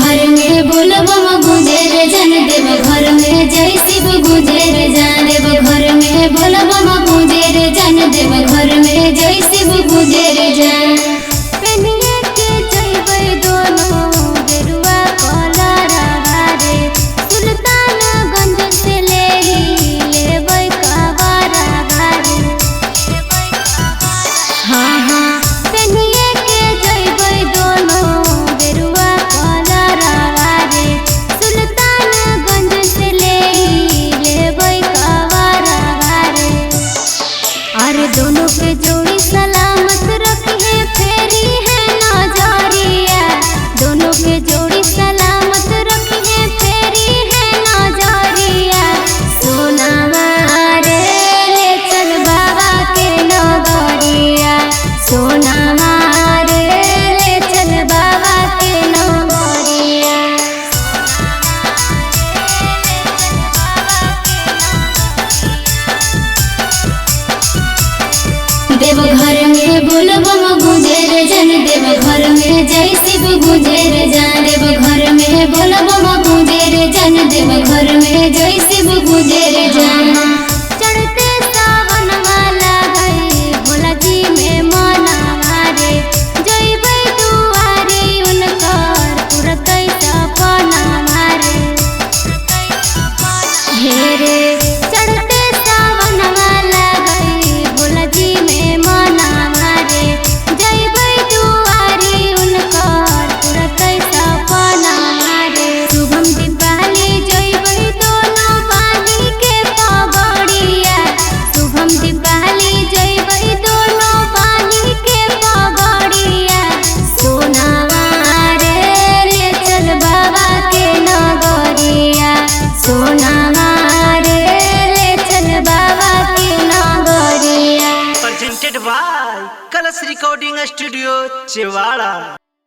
घर में बोलबम गुंजेर जन, देव घर में जय शिव गुंजेर जान। देव घर में बोलबम गुंजेर जन, देव घर में जय शिव गुंजेर जान। पेनिए के जइबै दोनों गेरुआ कलरवा रे, सुल्तानगंज से ले लेबै कवरवा रे। हाँ हाँ पेनिए के जइबै दोनों गेरुआ कलरवा रे, सुल्तानगंज से ले लेबै कवरवा रे। अरे दोनों के जोड़ी सलामत रखिए फेरी है नजरिया, दोनों के जोड़ी सलामत रखिए फेरी है नजरिया। सोनावा रे ले चल बाबा के नगरिया, सोनावा रे ले चल बाबा के नगरिया। देव घर में बोलबम गुंजेर जन, देव घर में जय शिव गुंजेर जान। देव घर में बोलबम गुंजेर जन, देव घर में जय शिव गुंजेर जान। चढ़ते सावन वाला गई भोला जी में मनावा रे, जइबै दुआरे उनकर पुरतै सपनावा रे। हे रे चढ़ते सावन वाला गई भोला जी में मनावा रे, जइबै दुआरे उनकर पुरतै सपनावा रे। शुभम दीपाली जइबै दोनों पानी के पगड़िया, शुभम दीपाली जइबै दोनों पानी के पगड़िया। सोनावा रे ले चल बाबा के नगरिया, सोनावा रे ले चल बाबा के नगरिया। Presented by Kalash Recording Studio, Chewara.